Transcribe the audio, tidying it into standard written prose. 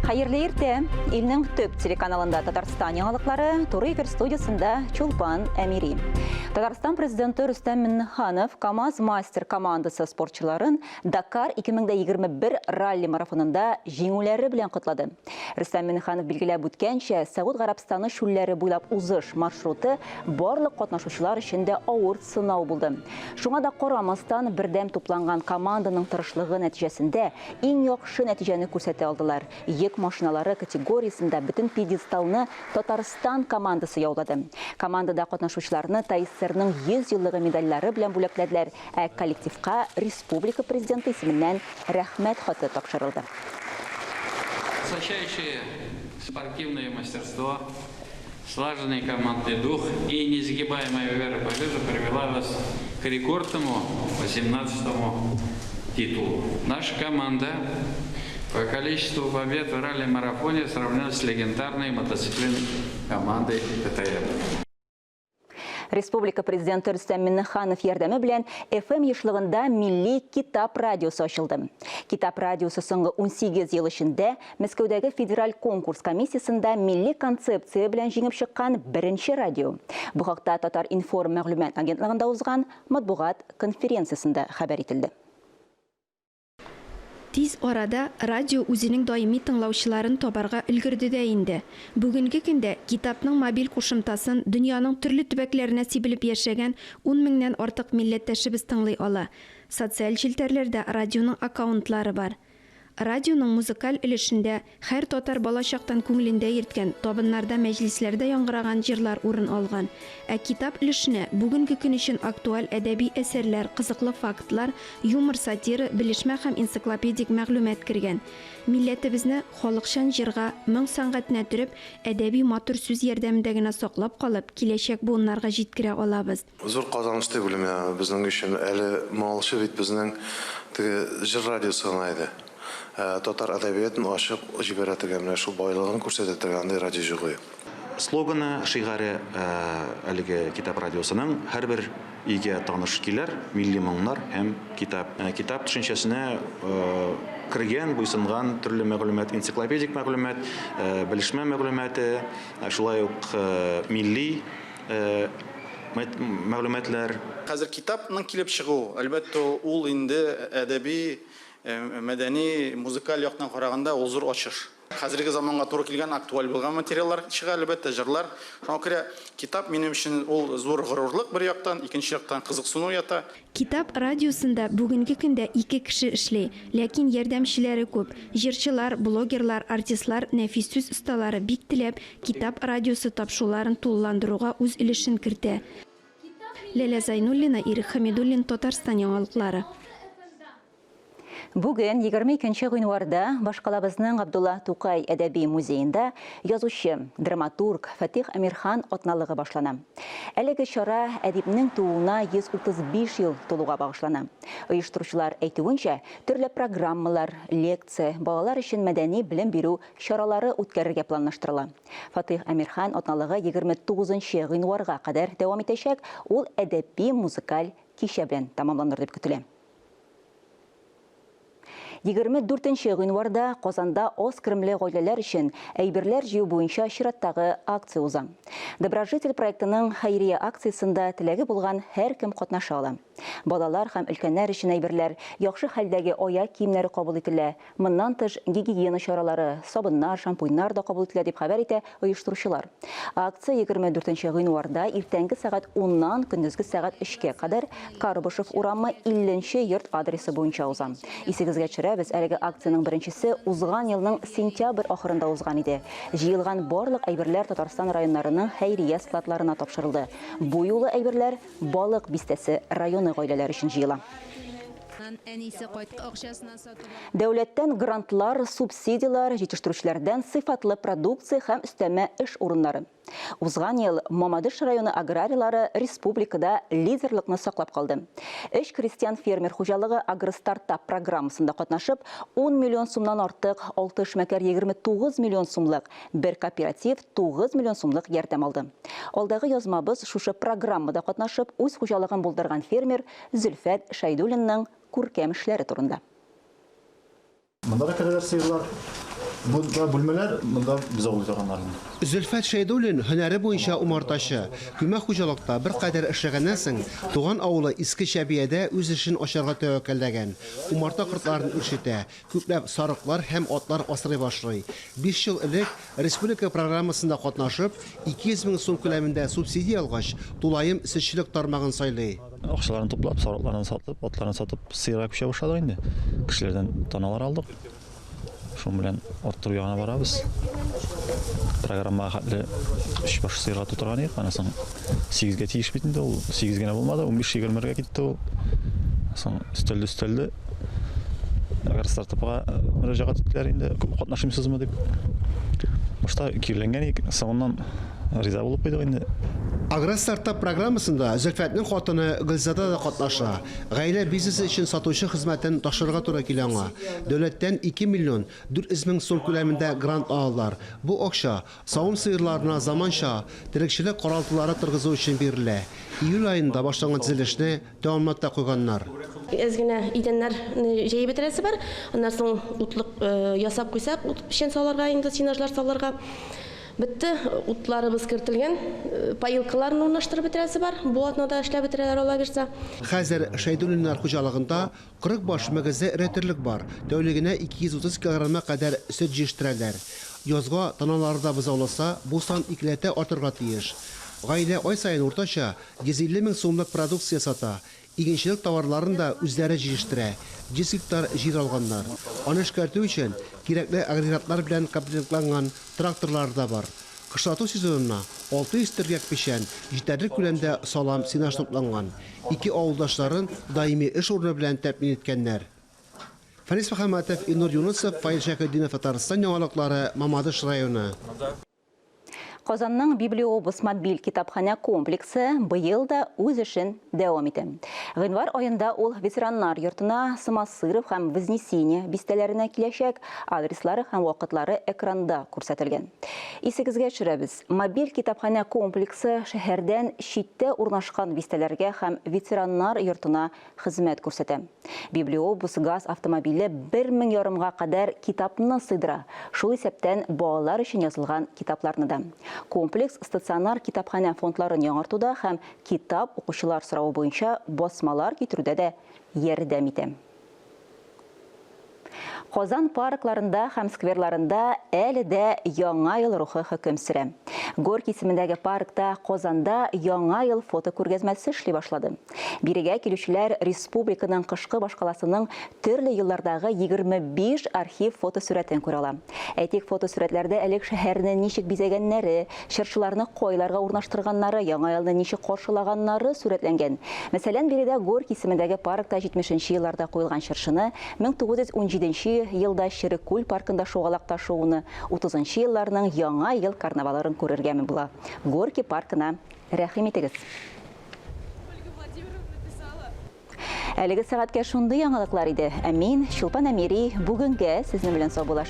Хәерле иртә! Илнең төп телеканалында Татарстан яңалыклары, туры эфир студиясендә Чулпан Әмири. Татарстан президенты Рөстәм Миннеханов КАМАЗ мастер командасы спортчыларын Дакар 2021 ралли-марафонында җиңүләре белән котлады. Рөстәм Миннеханов билгеләп үткәнчә, Сәгуд Гарәбстаны чүлләре буйлап узыш маршруты барлык катнашучылар өчен дә авыр сынау булды. Шуңа да карамастан, бердәм тупланган команданың тырышлыгы нәтиҗәсендә иң яхшы нәтиҗәне күрсәтә алдылар. Йөк машиналары категориясендә бөтен пьедесталны Татарстан командасы яулады. Командада катнашучыларны ТАССРның 100 еллыгы медальләре белән бүләкләделәр, ә коллективка республика Президенты исеменнән Рәхмәт хаты тапшырылды. Высочайшее спортивное мастерство, слаженный командный дух и несгибаемая вера в победу привела вас к рекордному 18-му титулу. Наша команда по количеству побед в ралли-марафоне сравнялась с легендарной мотоциклетной командой КТМ. Республика Президенты Рөстәм Миннеханов ярдәме белән FM ешлыгында Милли китап радиосы ачылды. Китап радиосы соңгы 18 ел эчендә Мәскәүдәге федераль конкурс комиссиясендә милли концепция белән җиңеп чыккан беренче радио. Бу хакта Татар-информ мәгълүмат агентлыгында узган матбугат конференциясендә хәбәр ителде. Тиз арада радио үзенең даими тыңлаучыларын табарга өлгерде дә инде. Бүгенге көндә Китапның мобиль кушымтасын дөньяның төрле төбәкләренә сибелеп яшәгән ун меңнән артык милләттәшебез тыңлый ала. Социаль челтәрләрдә радионың аккаунтлары бар. Радионың музыкаль өлешендә һәр татар балачактан күңелендә йөрткән, табыннарда, мәҗлесләрдә яңгыраган җырлар урын алган. Ә китап өлешенә бүгенге көн өчен актуаль әдәби әсәрләр, кызыклы фактлар, юмор-сатира, белешмә һәм энциклопедик мәгълүмат кергән. Милләтебезне халыкчан җырга, моң сәнгатенә төреп, әдәби матур сүз ярдәмендә генә саклап калып, киләчәк буыннарга җиткерә алабыз. Зур казаныш дип уйлыйм мин безнең өчен. Әле моңалчы бит безнең теге җыр радиосы гына иде. Ә татар әдәбиятын ачып җибәрә торган, менә шул байлыгын күрсәтә торган андый радио юк иде. Слоганы, шигаре әлеге Китап радиосының һәрбер өйгә таныш көйләр, милли моңнар һәм китап. Китап төшенчәсенә кергән, буйсынган төрле мәгълүмат, энциклопедик мәгълүмат, белешмә мәгълүматы, шулай ук милли мәгълүматлар. Хәзер китапның килеп чыгуы, әлбәттә, ул инде әдәби, мәдәни, музыкаль яктан караганда ул зур ачыш. Хәзерге заманга туры килгән, актуаль булган материаллар чыга, әлбәттә, җырлар. Шуңа күрә китап минем өчен ул зур горурлык бер яктан, икенче яктан кызыксыну уята. Китап радиосында бүгенге көндә ике кеше эшли, ләкин ярдәмчеләре күп. Җырчылар, блогерлар, артистлар, нәфис сүз осталары бик теләп Китап радиосы тапшыруларын тулыландыруга үз өлешен кертә. Ләлә Зайнуллина, Ирек Хәмидуллин, Татарстан яңалыклары. Бүген, 22 гыйнварда, башкалабызның Габдулла Тукай әдәби музеенда язучы, драматург Фатих Әмирхан атналыгы башлана. Әлеге чара әдипнең тууына 135 ел тулуга багышлана. Оештыручылар әйтүенчә, төрле программалар, лекция, балалар өчен мәдәни белем бирү чаралары үткәрергә планлаштырыла. Фатыйх Әмирхан атналыгы 29 гыйнварга кадәр дәвам итәчәк, ул әдәби-музыкаль кичә белән тәмамланыр дип көтелә. 24 гыйнварда Казанда аз керемле гаиләләр өчен әйберләр җыю буенча чираттагы акция уза. Доброжитель проектының хәйрия акциясендә теләге булган һәркем катнаша ала. Балалар һәм өлкәннәр өчен әйберләр, яхшы хәлдәге аяк киемнәре кабул ителә, Моннан тыш, гигиена чаралары, сабыннар, шампуньнар да кабул ителә, дип хәбәр итә оештыручылар. Акция 24 гыйнварда иртәнге сәгать уннан көндезге сәгать өчкә кадәр Карбышев урамы 50 нче йорт адресы буенча уза. Исегезгә төшерәбез, әлеге акциянең беренчесе узган елның сентябрь ахырында узган иде. Җыелган барлык әйберләр Татарстан районнарының хәйрия складларына тапшырылды. Бу юлы әйберләр Балык Бистәсе районы гаиләләре өчен җыела. Дәүләттән грантлар, субсидияләр, җитештерүчеләрдән сыйфатлы продукция һәм өстәмә эш урыннары. Узган ел Мамадыш районы аграрийлары республикада лидерлыкны саклап калды. Өч крестьян-фермер хуҗалыгы Агростартап программасында катнашып, 10 миллион сумнан артык, алты эшмәкәр 29 миллион сумлык, бер кооператив 9 миллион сумлык ярдәм алды. Алдагы язмабыз шушы программада катнашып, үз хуҗалыгын булдырган фермер Зөлфәт Шәйдуллинның күркәм эшләре турында. Монда да керәләр сыерлар. Монда бүлмәләр, монда бозау торганнар инде. Зөлфәт Шәйдуллин һөнәре буенча умартачы. Күмәк хуҗалыкта беркадәр эшләгәннән соң, туган авылы Иске Чәбиядә үз эшен ачарга тәвәккәлләгән. Умарта кортларын үрчетә, күпләп сарыклар һәм атлар асрый башлый. Биш ел элек республика программасында катнашып, 200 мең сум күләмендә субсидия алгач, тулаем сөтчелек тармагын сайлый. Акчаларын туплап, сарыкларын сатып, атларын сатып, сыерга күчә башладык инде. Кешеләрдән таналар алдык. Шуның белән арттыру ягына барабыз. Программага хәтле өч баш сыерга тутырган идек, аннан соң сигезгә тиеш бит инде ул. Сигез генә булмады, 15-20гә китте ул. Соң өстәлде, өстәлде. Агростартапка мөрәҗәгать иттеләр инде, катнашыймсызмы дип. Башта киреләнгән идек, соңыннан риза булып куйдык инде. Агростартап программасында Зөлфәтнең хатыны Гөлзада да катнаша. Гаилә бизнесы өчен сатучы хезмәтен ташларга туры килә аңа. Дәүләттән 2 миллион 400 мең сум күләмендә грант алалар. Бу акча савым сыерларына заманча терлекчелек каралтылары торгызу өчен бирелә. Июль аенда башланган төзелешне тәмамлап та куйганнар. Әз генә идәннәрне җәеп бетерәсе бар. Аннан соң утлык ясап куйсак, ут печән салырга инде, сенажлар салырга. Бетте, утларыбыз кертелгән, поилкаларны урнаштырып бетерәсе бар. Бу атнада эшләп бетерәләр алла бирса. Хәзер Шәйдуллиннар хуҗалыгында 40 баш мөгезле эре терлек бар. Тәүлегенә 230 килограммга кадәр сөт җитештерәләр. Язга таналары да бозауласа, бу сан икеләтә артырга тиеш. Гаилә ай саен уртача 150 мең сумлык продукция сата. Игенчелек товарларын да үзләре җитештерә, 100 гектар җир алганнар. Аны эшкәртү өчен кирәкле агрегатлар белән комплектланган тракторлары да бар. Кышлату сезонына 600 төргәк печән, җитәрлек күләмдә салам, сенаж тупланган. Ике авылдашларын даими эш урыны белән тәэмин иткәннәр. Фәнис Мөхәммәтов, Илнур Юнысов, Фаил Шәйхетдинов, Татарстан яңалыклары, Мамадыш районы. Казанның Библиобус мобиль китапханә комплексы быел да үз эшен дәвам итә. Гыйнвар аенда ул ветераннар йортына, Самосыров һәм Вознесение бистәләренә киләчәк, адреслары һәм вакытлары экранда күрсәтелгән. Исегезгә төшерәбез, мобиль китапханә комплексы шәһәрдән читтә урнашкан бистәләргә һәм ветераннар йортына хезмәт күрсәтә. Библиобус газ автомобиле бер мең ярымга кадәр китапны сыйдыра, шул исәптән балалар өчен язылган китапларны да. Комплекс стационар китапханә фондларын яңартуда һәм китап укучылар соравы буенча басмалар китерүдә дә ярдәм итә. Казан паркларында һәм скверларында әле дә Яңа ел рухы хөкем сөрә. Горький исемендәге паркта Казанда Яңа ел фотокүргәзмәсе эшли башлады. Бирегә килүчеләр республиканың кышкы башкаласының төрле еллардагы 25 архив фотосурәтен күрә ала. Әйтик, фотосурәтләрдә элек шәһәрне ничек бизәгәннәре, чыршыларны кайларга урнаштырганнары, Яңа елны ничек каршылаганнары сурәтләнгән. Мәсәлән, биредә Горький исемендәге паркта 70 нче елларда куелган чыршыны, 1917 нче елда Черек күл паркында шугалак ташуны, 30 нчы елларның Яңа ел карнаваларын күрергә була. Горький паркына рәхим итегез! Әлеге сәгатькә шундый яңалыклар иде. Ә мин, Чулпан Әмири, бүгенгә сезнең белән саубуллашам.